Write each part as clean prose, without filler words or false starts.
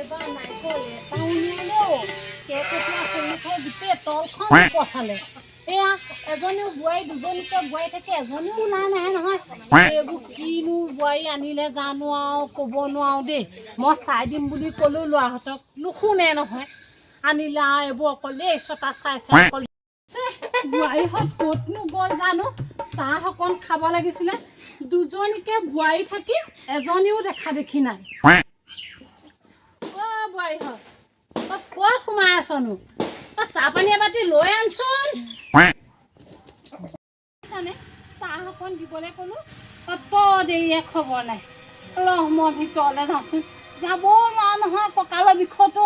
এইবাৰ নাৰিকল এটাও নিয়ালে অ'। কেৰ্কেটুৱা সৰু খাই গোটেই তলখন পচালে। এয়া এজনীও বোৱাৰী, দুজনীকে বোৱাৰী থাকে, এজনীও ওলাই নাহে নহয়। এইবোৰ কিনো বোৱাৰী আনিলে জানো আৰু, ক'ব নোৱাৰো দেই। মই চাই দিম বুলি ক'লো ল'ৰাহঁতক, নুশুনে নহয়। আনিলে আৰু এইবোৰ অকল দেই ছটা চাই চাই অকল। বোৱাৰীহঁত ক'তনো গ'ল জানো? চাহ অকণ খাব লাগিছিলে। দুজনীকে বোৱাৰী থাকি এজনীও দেখা দেখি নাই। অ' বোৱাৰীহঁত, অ' ক'ত সোমাই আছনো? অ' চাহ পানী এবাতি লৈ আনচোন। বুজিছানে, চাহ অকণ দিবলৈ ক'লো, অত দেৰিয়ে খবৰ নাই। ৰহ, মই ভিতৰলৈ যাওঁচোন। যাবও নোৱাৰো নহয়, কঁকালৰ বিষতো।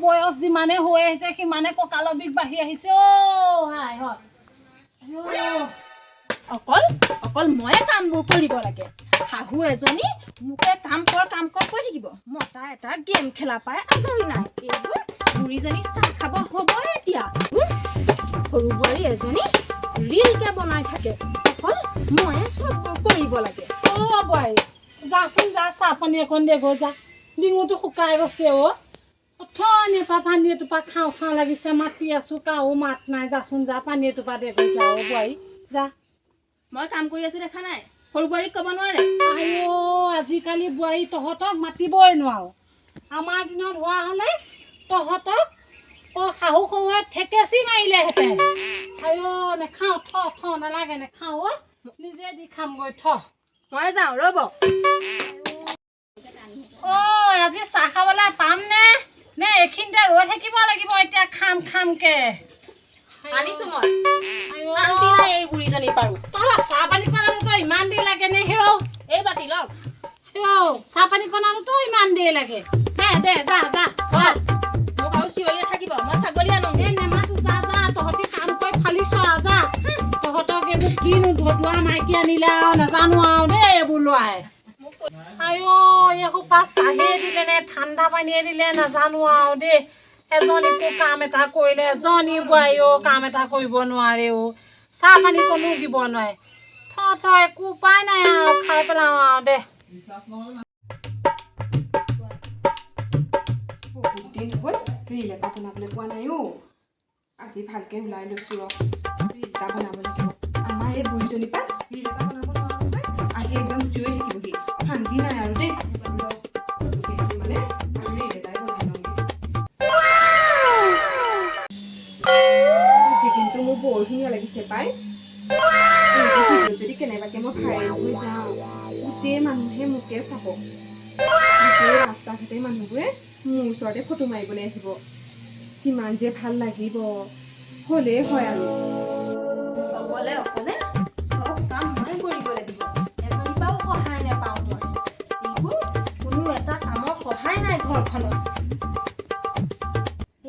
বয়স যিমানে হৈ আহিছে, সিমানে কঁকালৰ বিষ বাঢ়ি আহিছে। অ' হাই হয়। আইঅ'। অকল অকল ময়ে কামবোৰ কৰিব লাগে। শাহু এজনী মোকে কাম কৰ কাম কৰ কৈ থাকিব। মতা এটা গেম খেলা পাই আজৰি নাই। এইবোৰ বুঢ়ীজনী চাহ খাব হ'বই এতিয়া। এইবোৰ সৰু বোৱাৰী এজনী ৰিলকে বনাই থাকে। অকল ময়ে চববোৰ কৰিব লাগে। অ' বোৱাৰী, যাচোন যা, চাহ পানী অকণ দেগৈ যা। ডিঙুটো শুকাই গৈছে অ'। অথনিৰ পৰা পানী এটোপা খাওঁ খাওঁ লাগিছে, মাতি আছো, কাৰো মাত নাই। যাচোন যা, পানী এটোপা দেগৈ যা। অ' বোৱাৰী, যা। মই কাম কৰি আছো দেখা নাই? সৰু বোৱাৰীক ক'ব নোৱাৰে? আইঅ', আজিকালি বোৱাৰী তহঁতক মাতিবই নোৱাৰো। আমাৰ দিনত হোৱা হ'লে তহঁতক অ' শাহু শহুৱে ঠেকেচি মাৰিলেহেঁতেন। আইঅ', নেখাওঁ, থ থ, নালাগে, নেখাওঁ অ', নিজে দি খামগৈ, থ। মই যাওঁ, ৰ'ব। অ' আজি চাহ খাবলৈ পামনে নে এইখিনিতে ৰৈ থাকিব লাগিব এতিয়া খাম খামকে? আনিছো মই। আইঅ'। শান্তি নাই এই বুঢ়ীজনীৰ পাৰো। তহঁতৰ চাহ পানীকণ আনোতে ইমান দেৰি লাগে নে হেৰৌ? এই বাতি লওক। হেৰৌ, চাহ পানীকণ আনোতেও ইমান দেৰি লাগে? দে দে, যা যা। হ'ল, মোক আৰু চিঞৰি নাথাকিব, মই ছাগলী আনোগে। এই নেমাতো, যা যা। তহঁতি কাম কৰি ফালিছ আৰু, যা। তহঁতক এইবোৰ কিনো ধদুৱা মাইকী আনিলে আৰু নাজানো আৰু দেই এইবোৰ ল'ৰাই। আইঅ, এই সোপা চাহে দিলে নে ঠাণ্ডা পানীয়ে দিলে নাজানো আৰু দেই। এজনীকো কাম এটা কৰিলে, এজনী বোৱাৰীও কাম এটা কৰিব নোৱাৰে অ', চাহ পানী কণো দিব নোৱাৰে। থ থ, একো উপায় নাই আৰু, খাই পেলাওঁ আৰু দে। বহুত দিন হ'ল ৰিল এটা বনাবলৈ পোৱা নাই অ'। আজি ভালকৈ ওলাই লৈছোঁ, ৰ, ৰিল এটা বনাব লাগিব। আমাৰ এই বুঢ়ীজনীৰ পৰা ৰিল এটা বনাব নোৱাৰোঁ নহয়, আহি একদম চিঞৰি থাকিবহি। শান্তি নাই আৰু দেই। ৰ, ফটো মানে আৰু ৰিল এটাই বনাই লওঁগৈ। আজি কিন্তু মোৰ বৰ ধুনীয়া লাগিছে পাই। এইটো ভিডিঅ'ত যদি কেনেবাকৈ মই ভাইৰেল হৈ যাওঁ, গোটেই মানুহে মোকে চাব। গোটেই ৰাস্তা ঘাটে মানুহবোৰে মোৰ ওচৰতে ফটো মাৰিবলৈ আহিব। কিমান যে ভাল লাগিব, হ'লেই হয় আৰু। অকলে অকলে চব কাম মই কৰিব লাগিব। এজনীৰ পৰাও সহায় নাপাওঁ মই। এইবোৰ কোনো এটা কামৰ সহায় নাই ঘৰখনত।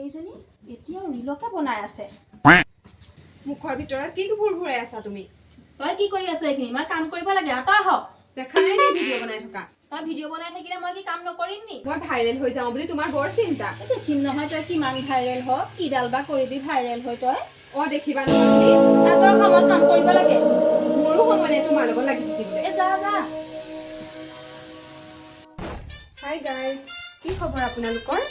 এইজনী এতিয়াও ৰিলকে বনাই আছে। মুখৰ ভিতৰত কি ভোৰ ভোৰাই আছা তুমি? তই কি কৰি আছ এইখিনি? মই কাম কৰিব লাগে, আঁতৰ হ। দেখা নাই নি ভিডিঅ' বনাই থকা? তই ভিডিঅ' বনাই থাকিলে মই কি কাম নকৰিম নি? মই ভাইৰেল হৈ যাওঁ বুলি তোমাৰ বৰ চিন্তা। এই দেখিম নহয় তই কিমান ভাইৰেল হ। কিডাল বা কৰিবি ভাইৰেল হৈ তই? অ, দেখিবা নহয় তুমি। আঁতৰ হ, মই কাম কৰিব লাগে। মোৰো সময় নাই তোমাৰ লগত লাগি থাকিবলৈ। এ যা যা। হাই গাইজ, কি খবৰ আপোনালোকৰ?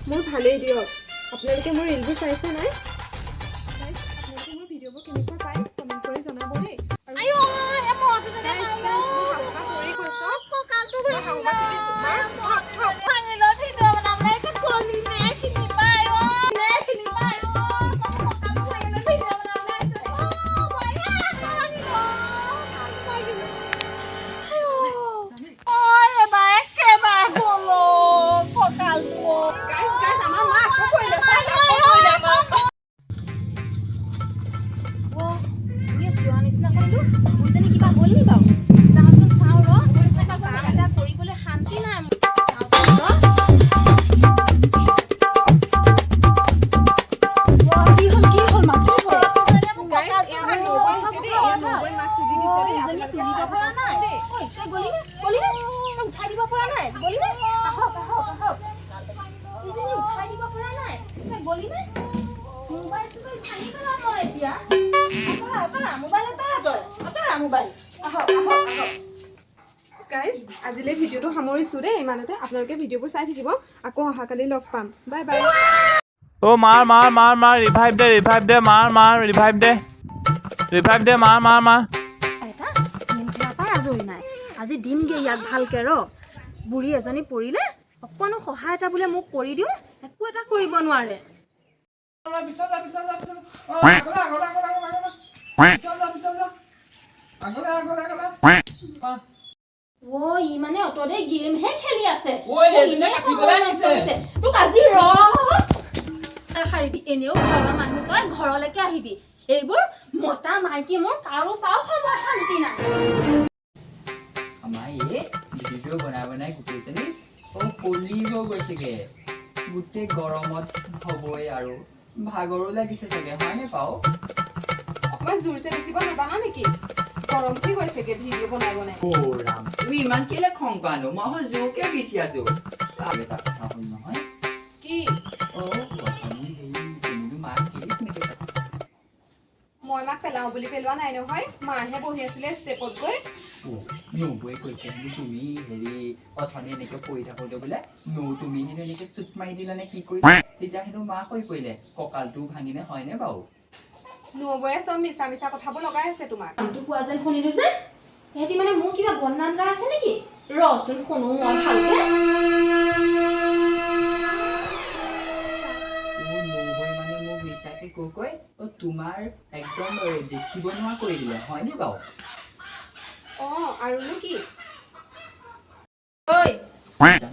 মোৰ ভালেই দিয়ক। আপোনালোকে মোৰ ৰিলবোৰ চাইছে নাই? গাইজ, আপোনালোকে মোৰ ভিডিঅ'বোৰ কেনেকুৱা পায় কমেণ্ট কৰি জনাব দেই। আৰু আইঅ, এই মূৰটোতে Guys, মাৰিলে। guys, মোৰ শাহুমা পৰি গৈছে। কঁকালটো মই শাহুমাক তুলিছোঁ। মা, থক, থক। ভাঙিলে। ভিডিঅ' বনাবলৈ আহিছে, গলি নে এইখিনি পাই অ, নে এইখিনি পাই অ, কঁকালটো ভাঙিলে। ভিডিঅ' বনাবলৈ আহিছে। অ, বঢ়িয়া, ভাঙিল। অ, এবাৰ একেবাৰে গ'ল অ, কঁকালটো। গাইজ, গাইজ, আমাৰ মা আকৌ পৰিলে। চাওক, আকৌ পৰিলে আমাৰ। অ' বুঢ়ীয়ে চিঞৰা নিচিনা কৰিলো। বুঢ়ীজনী কিবা হ'ল নি বাৰু? যাওঁচোন চাওঁ ৰ। কাম এটা কৰিবলৈ শান্তি নাই। যাওঁচোন ৰ। অ, কি হ'ল, কি হ'ল মা, কি হ'ল? গাইজ, এয়া আমাৰ নবৌ আহিছে দেই। এয়া নবৌৱে মাক তুলি দিছে দেই। এইজনী আপোনালোকে তুলিব চাই পৰা থাককচোন নাই। দেই। ঐ, তই গলি নে? গলি নে? তই উঠাই দিব পৰা নাই, গলি নে? আহক আহক আহক। এইজনী উঠাই দিব পৰা নাই। তই গলি নে? মোবাইল চোবাইল ভাঙি পেলাম মই এতিয়া। আঁতৰা, আঁতৰা মোবাইল, আঁতৰা তই, আঁতৰা মোবাইল। আহক আহক আহক। গাইজ, আজিলৈ ভিডিঅ'টো সামৰিছোঁ দেই ইমানতে। আপোনালোকে ভিডিঅ'বোৰ চাই থাকিব, আকৌ অহাকালি লগ পাম। Bye bye. অ' মাৰ মাৰ মাৰ মাৰ, ৰিভাইভ দে, ৰিভাইভ দে, মাৰ মাৰ, ৰিভাইভ দে, ৰিভাইভ দে, মাৰ মাৰ মাৰ। এটা গেম খেলাৰ পৰাই আজৰি নাই। আজি দিমগে ইয়াক ভালকে ৰ। বুঢ়ী এজনী পৰিলে অকণো সহায় এটা বোলে মোক কৰি দিওঁ, একো এটা কৰিব নোৱাৰে। পিছল যা, পিছল যা, পিছল। অ, আগলে, আগলে, আগলে, আগলে, আগলে। পিছল যা, পিছল যা, আগলে, আগলে, আগলে। অ। অ', ই মানে অতদে গেমহে খেলি আছে। ঐ, মোক এইজনে এনেই কাটিবলৈ সময় নষ্ট আহিছে। হৈছে। তোক আজি ৰ সাৰিবি। এনেও ঘৰৰ মানুহ, তই ঘৰলৈকে আহিবি। এইবোৰ মতা মাইকী মোৰ কাৰো পাও সময় শান্তি নাই। আমাৰ এই ভিডিঅ' বনাই বনাই গোটেইজনী কলি হৈ গৈছেগে। গোটেই গৰমত হ'বই আৰু ভাগৰো লাগিছে চাগে, হয়নে পাও? অকণমান জোৰছে বেচিব নাজানা নেকি? গৰম উঠি গৈছেগে ভিডিঅ' বনাই বনাই। অ' ৰাম, তুমি ইমান কেলে খং কৰানো? মই আকৌ জোৰকে বিচি আছো। আৰু এটা কথা হ'ল নহয়। কি? অ' অথনি হেৰি, তুমিনো মাক কেলে তেনেকে পাতিছা? মই মাক পেলাওঁ বুলি পেলোৱা নাই নহয়, মাহে বহি আছিলে ষ্টেপত গৈ। অ' নবৌৱে কৈছে হেনো তুমি হেৰি অথনি এনেকে পৰি থাকোঁতে বোলে নৌ তুমি হেনো এনেকে চুট মাৰি দিলা নে কি কৰিলা, তেতিয়া হেনো মা হৈ পৰিলে, কঁকালটোও ভাঙিলে, হয়নে বাৰু? নবৌৱে চব মিছা মিছা কথাবোৰ লগাই আছে তোমাক। নামটো কোৱা যেন শুনিলো যে, সিহঁতি মানে মোৰ কিবা বদনাম গাই আছে নেকি? ৰচোন, শুনো মই ভালকে। অ' নবৌৱে মানে মোক মিছাকে কৈ কৈ তোমাৰ একদম দেখিব নোৱাৰা কৰি দিলে, হয়নে বাৰু? অঁ, আৰুনো কি? ঐ। জানো।